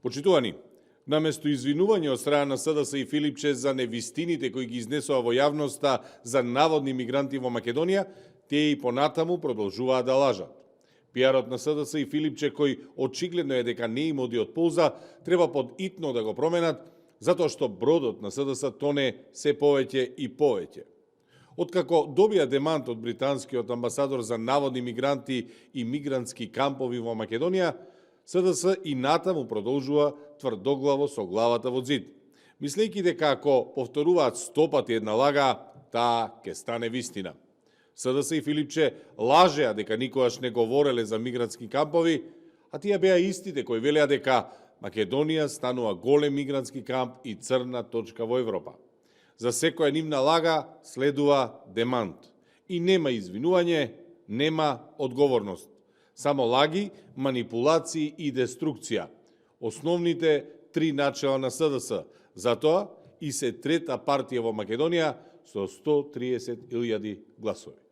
Почитувани, наместо извинување од страна на СДС и Филипче за невистините кои ги изнесува во јавноста за наводни мигранти во Македонија, тие и понатаму продолжуваат да лажат. Пиарот на СДС и Филипче, кој очигледно е дека не им оди од полза, треба подитно да го променат, затоа што бродот на СДС тоне се повеќе и повеќе. Откако добија демант од британскиот амбасадор за наводни мигранти и мигрантски кампови во Македонија, СДС и натаму продолжува тврдоглаво со главата во зид, мислејќи дека ако повторуваат 100 пати една лага, таа ќе стане вистина. СДС и Филипче лажеа дека никогаш не говореле за мигрантски кампови, а тие беа истите кои велеа дека Македонија станува голем мигрантски камп и црна точка во Европа. За секоја нивна лага следува демант. И нема извинување, нема одговорност. Само лаги, манипулации и деструкција. Основните три начела на СДС. Затоа и се трета партија во Македонија со 130.000 гласови.